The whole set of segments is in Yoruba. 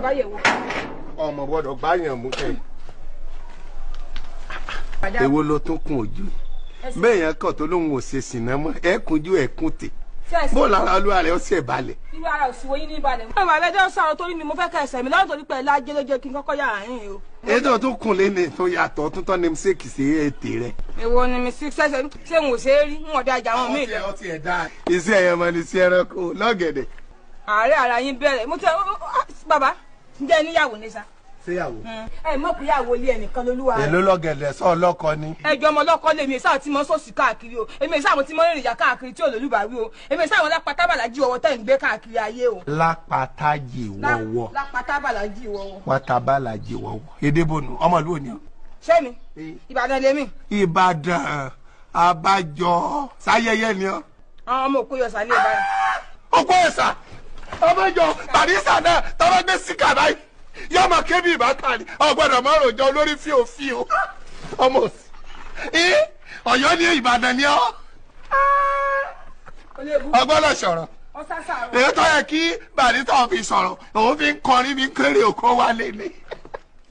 Ẹ bá yẹ̀ wò. Ọmọ gbọ́dọ̀ gbáyàn mú kẹ́. Èwo ló tún kún ojú? Bẹ́ẹ̀ yẹn kàn tó lóun ò ṣe sìnà mọ́, ẹ kúnjú ẹ kún tè. Bó lára olúwa rẹ̀ ó ṣe balẹ̀. Irú ara òsìwò yín ní balẹ̀. Báwo ẹlẹ́jọ́ sọ̀rọ̀ torí mi mo fẹ́ kẹ́ ẹsẹ̀ mi lọ́rùn torí pé ẹ lájẹ́ ló jẹ́ kí n kọ́kọ́ yàrá yín o. Ètò tó kùn lé ní tó yàtọ̀ tó tọ́ ni mi ṣe kìí ṣe ètè rẹ̀. Èwo ni mi ṣe ṣé n ò ṣe é rí n ò da ìjà wọn mí. Ọtí ẹ̀ dá. Iṣẹ́ ẹ̀yẹ mọ ni sí ẹranko lọ́gẹ̀dẹ̀. Àárẹ̀ ara yín bẹ̀rẹ̀ mo tẹ bàbá ǹjẹ́ níyàwó ní sa. Séyàwó. Ẹ mọ̀ pé ìyàwó ilé ẹnìkan lolúwa. Èló lọ́gẹ̀dẹ̀ sọ ọlọ́kọ ni. Ẹjọ́ ọmọ ọlọ́kọ lèmi sáà tí mo sòsì káàkiri o èmi sáà mo ti mọ rìnrìn ìyá káàkiri tí olólùbáwí o èmi sáà wọn lápátábàlà jí ọwọ́ tẹ̀ ń gbé káàkiri ayé o. Lápátájì wọ̀wọ̀. Lápátábàlà jí wọ̀wọ̀. Pátábàlà jí wọ̀wọ̀. Èdè bònú ọmọ ìlú òní. Ṣé mi? Ìbàdàn lèmi. Ìbàdàn àbájọ sáyẹyẹ ni ọ. Àwọn ọmọ òkú yọ̀sà ní Ìbàdàn. Òkú yọ̀sà ọmọjọ Barrister náà tọ́wọ́ gbé síkà báyìí yóò máa ké bí ìbátan ni ọgbọ́dọ̀ máa rojọ́ olórí fíofío ọmọ òsì Ọ̀yọ́ ní Ìbàdàn ni ọ ọgbọ́dọ̀ sọ̀rọ̀ èyí tó yẹ kí Barrister fi sọ̀rọ̀ òun fi ń kọrin fi ń kéré òkó wálé ni.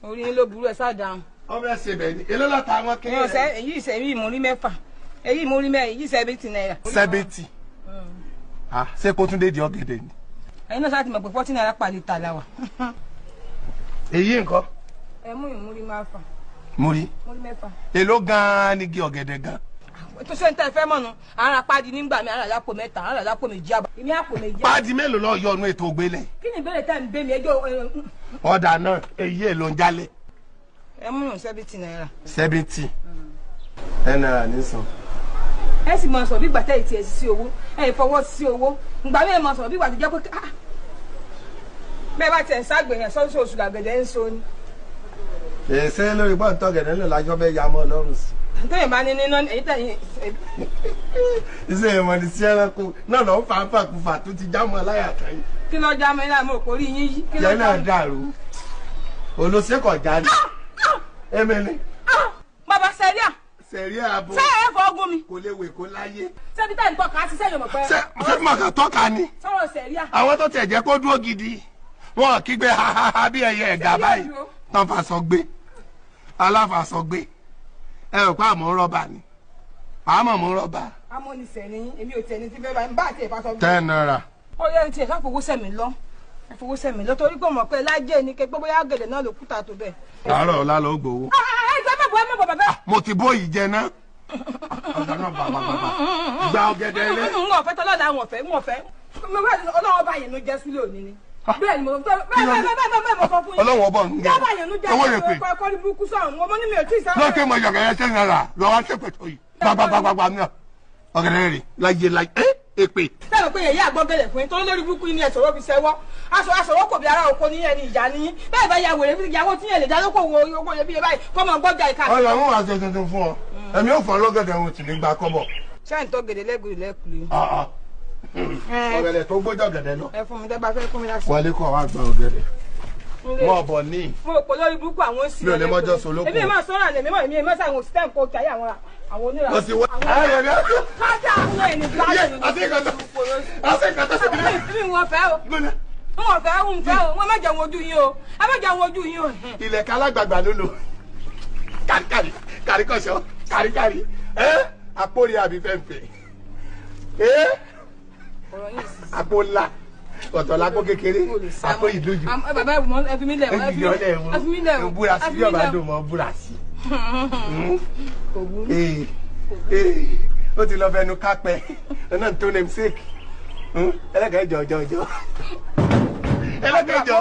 Orí yín ló burú ẹ sáà dáhùn. Ọmọ ẹ ṣe bẹ́ẹ̀ ni èló lọ́ta àwọn kéré. Èyí ìṣe èyí ìmúrí mẹ́fà èyí ìmúrí mẹ́rin èyí 70 naira. 70 ṣé kó tún dé di ọ̀gẹ̀dẹ̀ ni. Ẹ̀yin náà sáà ti mọ̀ pé 40 naira pàlè tà láwà. Èyí nǹkan. Ẹ mú ìmúrí mẹ́fà. Múrí. Múrí mẹ́fà. Èló gan-an ni igi ọ̀gẹ̀dẹ̀ gan. Tó ṣe ń tẹ́ fẹ́ mọ̀nù ara páàdì nígbà mi ara lápò mẹ́ta ara lápò méjì àbá. Èmi àpò méjì. Páàdì mélòó lọ yọ ọ̀nà ètò ògbélẹ̀. Kí ni ìbéèrè tẹ́ ń bẹ́ mi ẹjọ́. Ọ̀dà náà èyí èlò ń jálẹ̀. Ẹ mú ìrùn 70 naira. 70. Ẹ náírà ní sàn. Ẹ sì máa sọ bí ìgbà tẹ́ ì tiẹ̀ sí owó ẹ fọwọ́ sí owó ìgbà mi ẹ máa sọ bí ìgbà tó jẹ́ pé bẹ́ẹ̀ bá tiẹ̀ ń ságbè yẹn sọ́sọ́ oṣù làgbẹ̀dẹ̀ ń so ni. Èsè lórí bọ́ǹtọ̀ gẹ̀dẹ̀ ló lájọ́ bẹ́ẹ̀ ya mọ́ ọlọ́run sí. Tóyìn bá ní níná èyí tẹ̀yìn. Iṣẹ́ ìmọ̀ ní sí ẹranko náà lọ́ọ́ fà á fàkùfà tó ti já mọ́ aláyà tán yìí. Kí ló já mọ́ ilé àmọ́ òkò rí yín yí. Yẹn náà dàrú olóṣèkọ̀ já ni. Emele. Bàbá sẹ́ríà. Sẹ̀ríà abo. Ṣé ẹ fọ́ ogun mi? Kò lè wè kó láyé. Ṣébi tá ìtọ́ka sí sẹ́yìn mọ̀ pé. Ṣé mo kàn tọ́ka ni? Sọ̀rọ̀ sẹ̀ríà. Àwọn tó tiẹ̀ jẹ́ kó dúró gidi wọn kígbe hahaha bí ẹyẹ ẹ̀gà báyìí tán fàṣọ gbé aláfàṣọ gbé ẹ rò pé àmọ́ rọ́bà ni àmọ́ mú rọ́bà. Amónisẹ̀ ni èmi ò tiẹ̀ ní ti fẹ́ bá ń bá àti ìfàṣọ gbé. 10 naira. Ó yẹ tiẹ̀ ká fowó sẹ̀mí lọ fowó sẹ̀mí lọ torí pé mọ̀ pé lájẹ́ ni kẹ́ pé bóyá gẹ̀dẹ̀ náà ló kúta tó bẹ́ẹ̀. Àárọ̀ ọ̀la ló gbowó. Ẹ jẹ́ mọ̀ bọ́ ẹ mọ̀ bọ̀ bàbá. Mo ti bó yìí jẹ náà. Ọ̀gá náà bàbà bàbà gba ọ̀gẹ̀dẹ̀ rẹ. N ò fẹ́ tọ́lọ́dà n ò fẹ́ n ò fẹ́ Ọlọ́run bá yẹn ló jẹ́ sílẹ̀ òní ni. Bẹ́ẹ̀ ni mo bẹ́ẹ̀ mo sọ fún yín. Ọlọ́run ọbọ̀ ń gẹ owó rẹ̀ pé. Ẹ̀kọ́ ní burúkú sọ̀rọ̀ mo ní mi ò tí ì sáré. Lọ́ọ̀kẹ́ mọ ọ̀gẹ̀dẹ̀ 10 naira lọ́wọ́ ṣèpè tó yìí gbàgbàgbàgbà náà ọ̀gẹ̀dẹ̀ rẹ̀ láyé láyé èpè. Sẹ́nu pé èyí àgbọ̀gẹ̀dẹ̀ fún yín torí lórí burúkú yín ni ẹ̀sọ̀rọ̀ fi ṣẹ́wọ́ aṣọ̀rọ̀ kò bí ara oko ní ẹni ìyá ní bẹ́ẹ̀ bá ya wèrè ìyàwó tí yẹn lè dá lóko wo owó yẹn bí yẹn báyìí kọ́ mọ gbọ́jà ìka. Ọlọ́run wàá ṣe tuntun fún ọ èmi ò fọ lọ́gẹ̀dẹ̀ òun sì ní gba kọ́bọ̀. Ṣé ń tọ́ gèdè lẹ́gùn lẹ́kùn. Ọ̀gẹ̀dẹ̀ tó gbójọ gẹ̀dẹ̀ lọ. Ẹ fún mi dẹ́gbà fẹ́ fún mi lásìkò. Wálé kọ́ wa gba ọ̀gẹ̀dẹ̀. Mọ̀ bọ̀ ní. Mo rò pé lórí burúkú àwọn òsì. Mi ò lè mọ́jọ́ solókun. Èmi máa sọ̀rọ̀ àlẹ́ mímọ́ èmi máa sàwọn òsì tẹ́ǹkó kí ayé àwọn onírà. Lọ sí wọ́n. Kájà àwọn ẹni gbádùn. Àti ìkàtà àti ìkàtà sí mi. Èmi wọn fẹ́ o. Wọn fẹ́ ń fẹ́ o. Wọ́n má jẹun ojú yín o. Ẹ má jẹun ojú yín o. Ilẹ̀kẹ̀ alágbàgbà ló lò. Kàríkàrí kàríkọ̀ṣọ́ kàríkàrí ẹ́ àpòrí àbí fẹ́ǹfẹ́ ẹ́ àpò ńlá ọ̀tọ̀ lápò kékeré àpò ìdójú. Bàbá ẹ fi mí lẹ̀ ẹ fi mí lẹ̀ o búra sí bí ọba dùn mọ́ búra sí. Ó ti lọ fẹnu kápẹ́ ọ̀nà tó name sake ẹlẹ́kẹ̀ẹ́jọ jọ jọ ẹlẹ́kẹ̀ẹ́jọ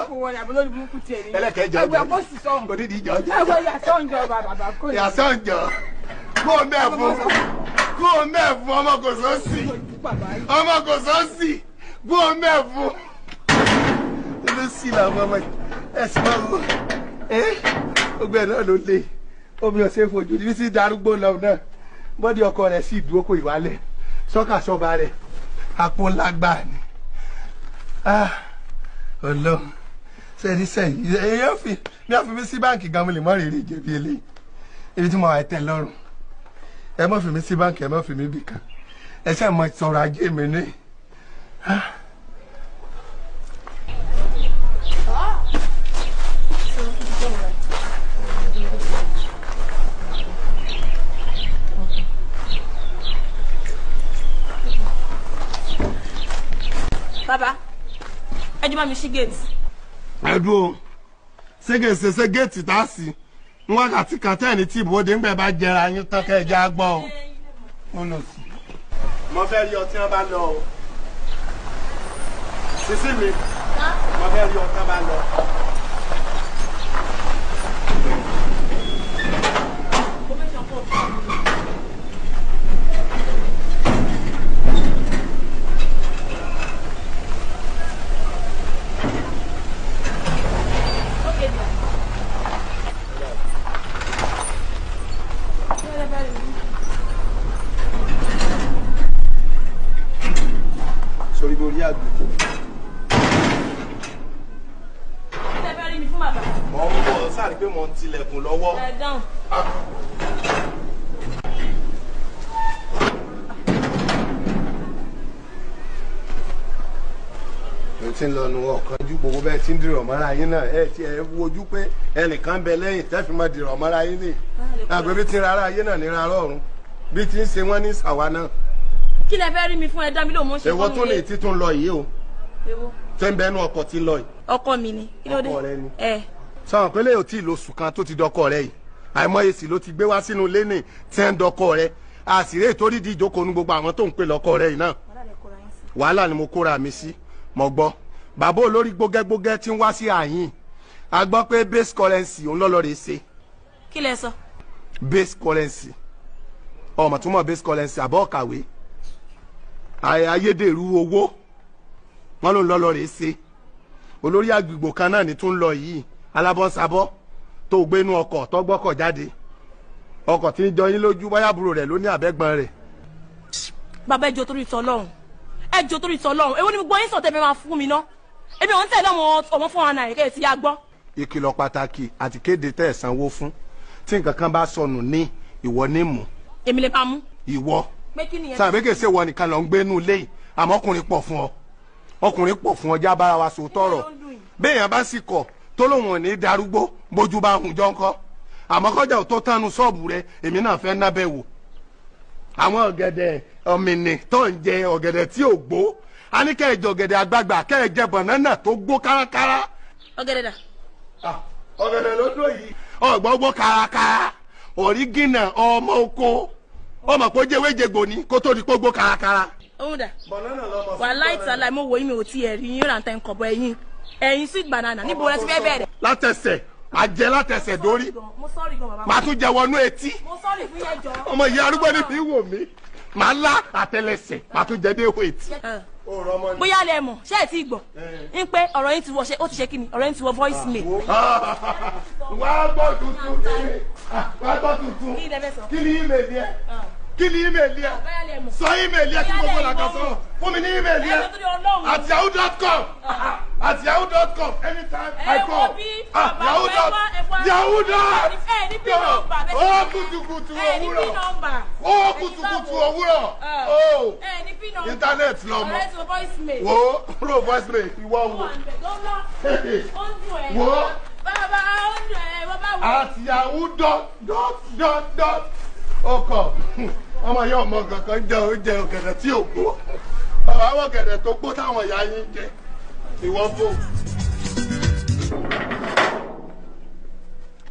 ẹlẹ́kẹ̀ẹ́jọ jọ odidi jọ jọ yasọ̀njọ kó o mẹ́ fún kó o mẹ́ fún ọmọ kò sọ́ọ̀sì ọmọ kò sọ́ọ̀sì kó o mẹ́ fún ló sì làwọn ọmọ ẹ sì máa wọ ẹ ọgbẹ náà ló lé omi ọ̀sẹ̀ fojú níbi tí darúgbó lọ náà bọ́dí ọkọ rẹ̀ sì dúró kó ìwálẹ̀ sọ́kàsọ́ba rẹ̀ àpò ńlá gbà ni Ọlọ́run sẹ́ni sẹ́yìn èyí fi ní àfi mi sí báǹkì gan mo lè mọ́ rèrè ìjẹ̀bi eléyìí ibi tí mo wà tẹ́ lọ́rùn ẹ má fi mi sí báǹkì ẹ má fi mi bì kan ẹ ṣe mọ sọ̀rọ̀ ajé mi ní. bá mi ṣí gate. Ẹ dúró, ṣégeṣe ṣe géètì tá a sì ń wákàtí kan tẹ́ ní tí ìbòde ń gbẹ bá jẹra yín tán kẹ́ ẹ já gbọ́ o. Ó lọ sí. Mo fẹ́ rí ọtí wọn bá lọ o. Sísí mi, mo fẹ́ rí ọtí wọn bá lọ. Sórí borí àgbò. Kí lẹ fẹ́ rí mi fún bàbá? Mo ń bọ̀ sáré pé mo ń tilẹ̀kùn lọ́wọ́. Ẹ dáhùn. Mo ti ń lọ nu ọ̀kanjú gbogbo bẹ́ẹ̀ tí ń dìrọ̀ mọ́ra yín náà ẹ ti ẹ wojú pé ẹnìkan bẹ lẹ́yìn tẹ́fì máa dìrọ̀ mọ́ra yín ni. Àgbẹ̀ bí ti ń rárá ayé náà ní rárá ọ̀run bí ti ń ṣe wọ́n ní sàwa náà. Kí lẹ fẹ́ rí mi fún? Ẹ dá mi lóhùn, mo ń ṣe Èwo fún tún mi. lè títún lọ yìí o? Èwo? Tẹ́ ń bẹnu ọkọ̀ tí ń lọ yìí. Ọkọ mi ni. Kí ló dé? Ọkọ rẹ ni. Ẹ. Sọ̀rọ̀ pé lẹ́yìn tí ìlò oṣù kan tó ti dọkọ rẹ yìí, àìmọye sì ló ti gbé wá sínú ilé ní tí ń dọkọ rẹ, àṣírí ìtorí di ìjókòó nu gbogbo àwọn tó ń pè lọ́kọ rẹ yìí náà. Wàhálà ni mo kóra mi sí. Mo gbọ́ bàbá olórí gbógẹ́gbógẹ́ tí ń wá sí àyín, a gbọ́ pé base currency òun lọ́lọ́ rè ṣe. Kí lẹ sọ? Base currency, ọmọ tó mọ̀ base currency àbọ̀ kàwé ayédèrú owó wọn ló ń lọ́lọ́ rè ṣe. Olórí àgbègbè kan náà ní tún lọ yìí, alábọ́nsabọ́ tó gbénú ọkọ̀ tó gbọ́kọ̀ jáde, ọkọ̀ tí ń jọ yín lójú báyà àbúrò rẹ̀ ló ní àbẹ́gbọ́n rẹ̀. Bàbá ẹ jọ̀ọ́ torí t'Ọlọ́run, ẹ jọ̀ọ́ torí t'Ọlọ́run, èwo ni gbogbo yín sọ tẹ́ fẹ́ máa fún mi ná? Èmi ò ń tẹ̀lé ọmọ fún wa náà kẹ́ ẹ ti yá gbọ́. Ìkìlọ̀ pàtàkì àti kéde tẹ́ ẹ̀ sanwó fún, tí nǹkan kan bá sọnù ní ìwọ ní mú. Èmi lè máa mú. Ìwọ Pé kí nìyẹn? sàbẹ̀ kèsè wọ nìkan lọ ń gbénú ilé yìí, àmọ́ ọkùnrin pọ̀ fún ọ, ọkùnrin pọ̀ fún ọ, já bára wa sòótọ́ ọ̀rọ̀. Béèyàn bá sì kọ̀ tó lóun ò ní darúgbó bójú bá hùn jọ ńkọ́, àmọ́ kọjá ò tó tánu ṣọ́ọ̀bù rẹ, èmi náà fẹ́ nábẹ́ wò. Àwọn ọ̀gẹ̀dẹ̀ ọ̀mìnì tó ń jẹ ọ̀gẹ̀dẹ̀ tí ò gbó, a ní kẹ́ ẹ jẹ ọ̀gẹ̀dẹ̀ àgbagbà, kẹ́ ẹ jẹ bọ̀nánà tó gbó kárakára. Ọ̀gẹ̀dẹ̀ dà? Ọ̀gẹ̀dẹ̀ ló dó yìí. Ọ̀gbọ́n gbó kárakára, ọ̀rígìnà ọmọ oko, ọmọ kó jẹ́wéjẹgbò ní kó tó di kó gbó kárakára. Òun dà? Bọ̀nánà lọmọ. Wàláì tàláì mo wò yín, mi ò tiẹ̀ rí yín rántẹ́ ń kọ̀bọ ẹ̀yìn ẹ̀yìn sweet banana níbo lẹ ti fẹ́ bẹ̀rẹ̀? Látẹsẹ̀ àjẹ látẹsẹ̀ dórí. Mo sọ́ọ̀rì gan bàbá. Màá tún jẹ wọnú etí. Mo sọ́ọ̀rì fún yẹn jọ. Ọmọ ìyá arúgbó ni fi wò mí, màá lá àtẹlẹsẹ̀, màá tún jẹ dé ihò etí. Bóyá lẹ mọ̀, ṣé ẹ ti gbọ́ ń pé ọ̀rọ̀ yín ti wọ ṣe ó ti ṣe kí ni, ọ̀rọ̀ yín ti wọ voice mail. Wàá gbọ́ tuntun, wàá gbọ́ tuntun. Kí lẹ fẹ́ sọ? Kí ni ímeèlì ẹ? Kí ni ímeèlì ẹ? Sọ ímeèlì ẹ kí gbogbo làkà sọ̀rọ̀ fún mi ní ímeèlì ẹ at yahoo.com, at yahoo.com, anytime I call yahoo dot yahoo dot ó kùtùkùtù òwúrọ̀, ó kùtùkùtù òwúrọ̀, ó íńtánẹ́ẹ̀tì lọ́mọ wo ro voice mail ìwọ wo wo at yahoo dot dot dot dot ọkọ ọmọ yẹn ọmọ kankan jẹ oúnjẹ ọ̀gẹ̀dẹ̀ tí ò gbó, àwọn ọ̀gẹ̀dẹ̀ tó gbó táwọn ìyá yín jẹ ìwọ bò.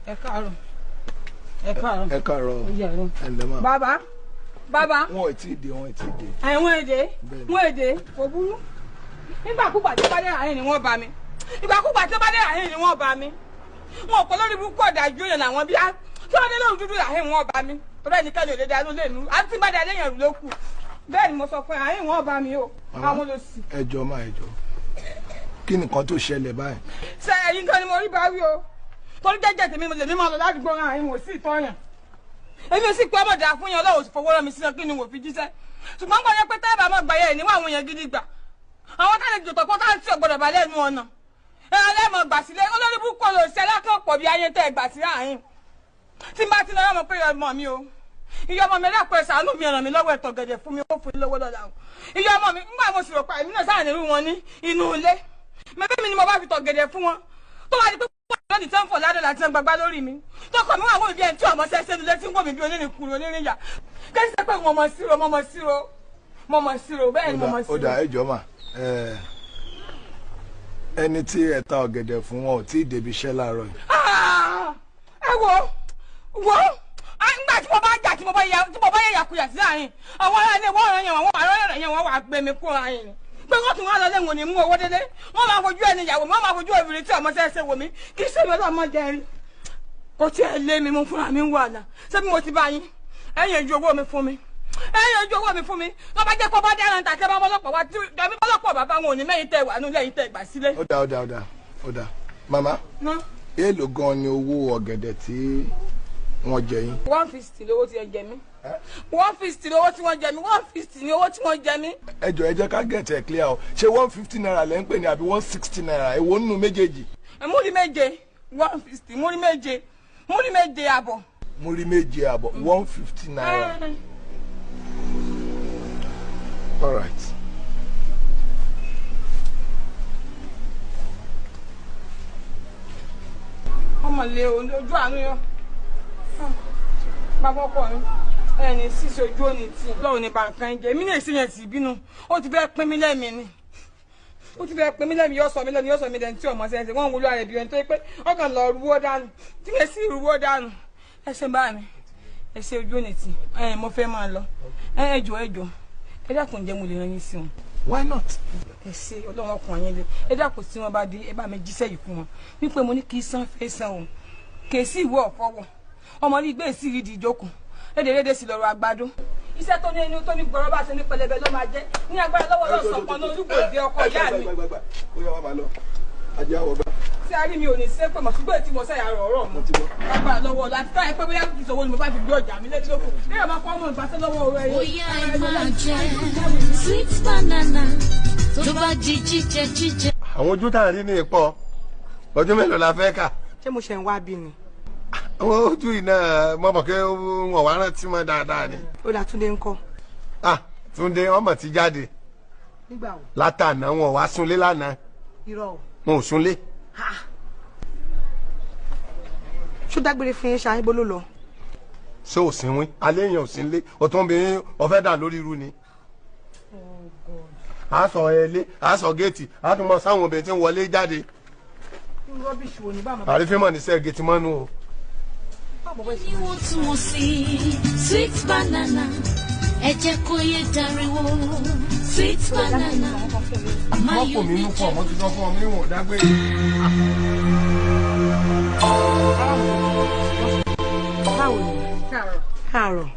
Ẹ káàárọ̀, ẹ káàárọ̀. Ẹ káàárọ̀, ẹ ǹlẹ́ mà. Bàbá, bàbá. Wọn ò tí ì dé, wọn ò tí ì dé. Ẹ̀wọ̀n èdè, wọ́n èdè kò burú. Nígbàkúgbà tí ó bá dé àárín ni wọ́n bá mi, ìgbàkúgbà tí ó bá dé àárín ni wọ́n bá mi. Wọn ò pọ̀ lórí burúkú ọ̀dájú èèyàn làwọn bí tí wọ́n dé lóhùn dúdú àárín wọn bá mi. Torí ẹnikẹ́ni ò lè dá lólè nù, àti bá dá léèyàn ló kù. Bẹ́ẹ̀ ni mo sọ fún ẹ, àárín wọn bá mi o, àwọn ló sì. Ẹ jọ̀ọ́ máa ẹ jọ̀ọ́, kí nìkan tó ṣẹlẹ̀ báyìí? Ṣé ẹ̀yin kan ni mo rí bá wí o? Torí jẹ́jẹ́ tèmi lèmi máa lọ ládùúgbò àárín wò sí ìtọ́yàn. Èmi ò sì pé ọmọdé àfúnyàn Ọlọ́run sì fowó rán mi sínú kí ni wò fi jíṣẹ́. Ṣùgbọ́n gbọ́dọ̀ pé táàbà máa gbà yẹ ìníwọ̀ àwọn èèyàn gidi gbà. Àwọn táwọn ìjòtò pọ̀ táwọn tí ò gbọ́dọ̀ bá lẹ́nu ọ̀nà. Ẹ̀rọ lẹ́mọ̀ gbà sílé olórí búkú olóòṣì alákọ̀ọ́pọ̀ bí ayé tẹ́ gbà sí àárín. Tí n bá ti lọ yọmọ pé ọmọ mi o. Ìyá ọmọ mi lápẹ̀ ṣàánú mi, ràn mí lọ́wọ́ ẹ̀tọ́ gẹ̀dẹ̀ fún mi, ó fún mi lọ́wọ́ lọ́la o. Ìyá ọmọ mi ńgbà mo sì rò pa èmi náà sáà nírú wọn ní inú ilé. Mẹ́bí mi ni mo bá fi tọ̀ gẹ̀dẹ̀ fún wọn. Tó wá di pé lónìí tí ń fọ̀ ládùn láti ń gbagbá lórí mi. Tó kọ̀ mí wà wọ́n mi bí ẹni tí ọmọ ṣẹ́ṣẹ́ nílé tí ń wò mí bí onírìnkùnrin onírìnyà. Kí ṣe pé mo mọ̀ síro, mo mọ̀ síro, mo mọ̀ síro, bẹ́ẹ̀ ni mo mọ̀ síro. Ó dà, ẹ jọ̀ọ́ mà, Ẹni tí ẹ ta ọ̀gẹ̀dẹ̀ fún wọn ò tí ì débi iṣẹ́ láàárọ̀ yìí. Ẹ wo wo nígbà tí mo bá jà tí mo bá yẹ yàkuyà sí láàrin àwọn ará ilé wọn ràn yẹn wọn àrọ́ yẹn wọn wà gbé mi kó ra yẹn pé wọ́n tún wá lọ lẹ́wọ̀n ní mú owó délé wọ́n máa fojú ẹni ìyàwó mi wọ́n máa fojú obìnrin tí ọmọ sẹ́sẹ́ wò mí kì í ṣe mi ọlọ́mọ jẹrin kò tí ẹ lé mi mú fúnra mi ń wà là ṣé bí mo ti bá yín ẹ̀yìn ojú owó mi fún mi ẹ̀yìn ojú owó mi fún mi wọ́n bá jẹ́ kó bá dára níta tẹ́ bá bọ́lọ́pọ̀ wá tí dàbí bọ́lọ́pọ̀ bàbá wọn ò ní mẹ́yìn tẹ́ wà nù lẹ́yìn tẹ́ gbà sílé. Ó dáa ó dáa ó dáa ó dáa màmá èèlò gan ni owó ọ̀gẹ̀dẹ̀ tí wọ́n jẹ yín. 150 lówó tí ẹ jẹ mí 150 lówó tí wọ́n jẹ mí 150 ni owó tí wọ́n jẹ mí. Ẹ jọ̀ọ́ ẹ jẹ́ ká get ẹ̀ clear o, ṣé 150 naira lẹ́ ń pè ní àbí 160 naira, èwo nínú méjèèjì. Múrí méje 150 múrí méje múrí méje àbọ̀. Múrí méje àbọ̀ 150 naira. All right. Ọmọ lè ojú àánú yọ bàbá ọkọ mi ẹni ṣíṣe ojú òní tí lọ́wọ́ ní bàǹkan jẹ èmi náà ṣèyàn sí bínú ó ti fẹ́ pín mí lẹ́mìí ni ó ti fẹ́ pín mí lẹ́mìí yóò sọ mí lẹ́nu yóò sọ mí lẹ́nu tí ọmọ ṣẹ̀ṣẹ̀ wọ́n ń wúlò àrẹ̀bí ẹni tó yẹ pé ọkàn lọ rúwó dànù tí kò sí rúwó dànù ẹ ṣe bá mi ẹ ṣe ojú òní tí ẹ mo fẹ́ máa lọ ẹ jọ̀ọ́ ẹ jọ̀ọ́ ẹ dákun jẹ́ mo lè rán yín sí wọn. Why not? Ẹ ṣe ọlọ́run ọkùnrin yẹn lé ẹ dákun tí wọ́n bá dé ẹ bá mi jíṣẹ́ yìí fún wọn wípé mo ní kí san fẹ́ san o kè sí ìwọ ọ̀fọwọ́ ọmọ ní ìgbé sí ìdí ìjókòó lédèrèdè sí lọ́rọ̀ àgbàdo iṣẹ́ tó ní ẹni tó ní gbọ́rọ́ bá ṣe ní pẹlẹbẹ ló máa jẹ́ ní agbára lọ́wọ́ lọ́sàn kan náà olúgbòde ọkọ ìyá mi. Tí a rí mi ò ní ṣe pé mọ̀ ṣùgbọ́n ètí mo ṣe àrọ̀ ọ̀rọ̀ mọ́ agbára lọ́wọ́ ọ̀la àti táyà pé bóyá kìí ṣòwò ni mo bá fi gbé ọjà mi létí lóko ní ọmọ kọ́ ọmọ ìgbàsẹ́ lọ́wọ́ ọ̀rọ̀ ẹ̀yẹ. Bóyá ẹ máa jẹ sweet banana tó bá di jíjẹ jíjẹ. Àwọn ojú tá à ń rí ní ipò ọdún mélòó la fẹ́ kà. Ṣé mo ṣe ń wá bí ni? Àwọn ojú iná mọ̀mọ́ kí wọ́n wá rántí mọ́ dáadáa ni. Ó dà Túndé ńkọ́. Ah Túndé ọmọ ti jáde. Nígbà wo? Látàná wọn wá súnlé lánàá. Irọ́ o. Wọn ò súnlé. Ṣó dágbére fún yín ṣáà ibo ló lọ? Ṣé ò sínwín? Alẹ́ yẹn ò sínlé. O tún bí ọ̀fẹ́ dà lórí irú ni. A sọ ẹlé, a sọ géètì, a tún mọ sáwọn obìnrin tí ń wọlé jáde. Àrífín mọ̀ ní sẹ́ géètì mọ́nú o. Níwọ̀ntúnwọ̀nsì sweet banana ẹ jẹ́ kó yé dariwo sweet banana. Mọ́kò mi nú pọ̀, mo ti sọ fún ọ mi wọ̀n dágbére. Báwo ni? Káàárọ̀.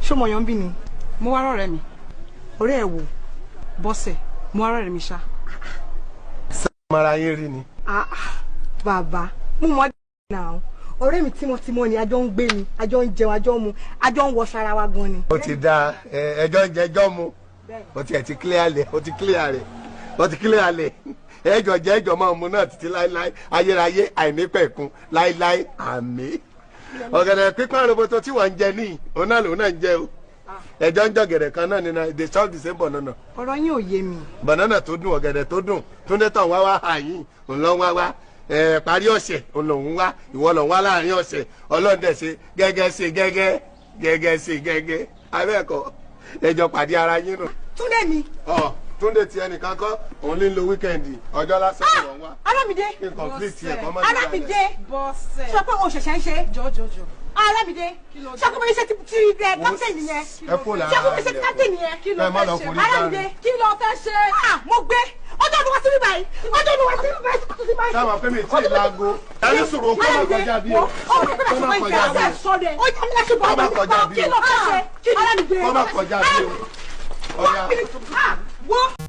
Ṣé mo yàn bí ni? Mo wá rọ̀rẹ́ mi. Ọ̀rẹ́ ẹ̀ wò? Bọ́sẹ̀, mo wá rọ̀rẹ́ mi ṣá. Sọ́mọ́ra yín rí ni. Bàbá, mo mọ̀ náà. Ọ̀rẹ́ mi tímọ́tímọ́ ni a jọ ń gbé ni, a jọ ń jẹun, a jọ ń mu, a jọ ń wọṣọ ara wa gan ni. Ó ti da ẹjọ́ ń jẹjọ́ mu, ó ti ẹ̀ ti clear lẹ̀, ó ti clear rẹ̀, ó ti clear lẹ̀. Ẹjọ́ jẹ́ ẹjọ́ máa mu náà títí láéláé, ayérayé àìnípẹ̀kun láéláé àmín. Ọ̀gẹ̀dẹ̀ pípọ́n roboto tí wọ́n ń jẹ níyì, òun náà lòun náà ń jẹ o. Ẹjọ́ ń jọ̀gẹ̀dẹ̀ kan náà nínú they chop the same banana. Ọ̀rọ̀ yín ò yé mi. Banana tó dùn, ọ̀gẹ̀dẹ̀ tó dùn, Túndé tàn wá wá àyín, òun lọ́ wá wá. Parí ọ̀sẹ̀ òun lòun wá, ìwọ lòun wá láàrin ọ̀sẹ̀, Ọlọ́run dẹ̀ ṣe gẹ́gẹ́ ṣe gẹ́gẹ́ gẹ́gẹ́ ṣe gẹ́gẹ́. Abẹ́ẹ̀kọ́ ẹjọ́ pàdé ara yín nù. Túndé mi. Ọ̀ Túndé ti ẹnìkan kọ́, òun ní lo wíkẹ́ndì, ọjọ́ lásán ni wọ́n wá. Arámidé. Kí n complete ẹ̀ kọ́ mọ́ Arámidé. Bọ́sẹ̀. Sọ pé o ṣẹ̀ṣẹ̀ ń ṣe. Jọjọjọ. Arámidé. Ṣé kò mọ iṣẹ́ ti captain nìyẹn? Ẹ kó lára Ṣé kò mọ iṣẹ́ ti captain nìyẹn? Kí ló fẹ́ ṣe? Arámidé. Kí ló fẹ́ ṣe? Mo gbé. Ọjọ́ ọdún wá sí bíbáyìí. Ọjọ́ ọdún wá sí bíbáyìí. Sábà pé mi tí ì laago. Ẹni sọ̀rọ̀ kó má kọjá bí o. Ọmọ ìpínlẹ̀ Kó má ṣùgbọ́n kọjá ìfẹ́ bí o. ó jẹ́ mi láṣẹ bọ́ Kó má kọjá bí kí o. ló fẹ́ ṣe? Arámidé. Kó má kọjá bí o. Ọ̀ya. Wọ́n.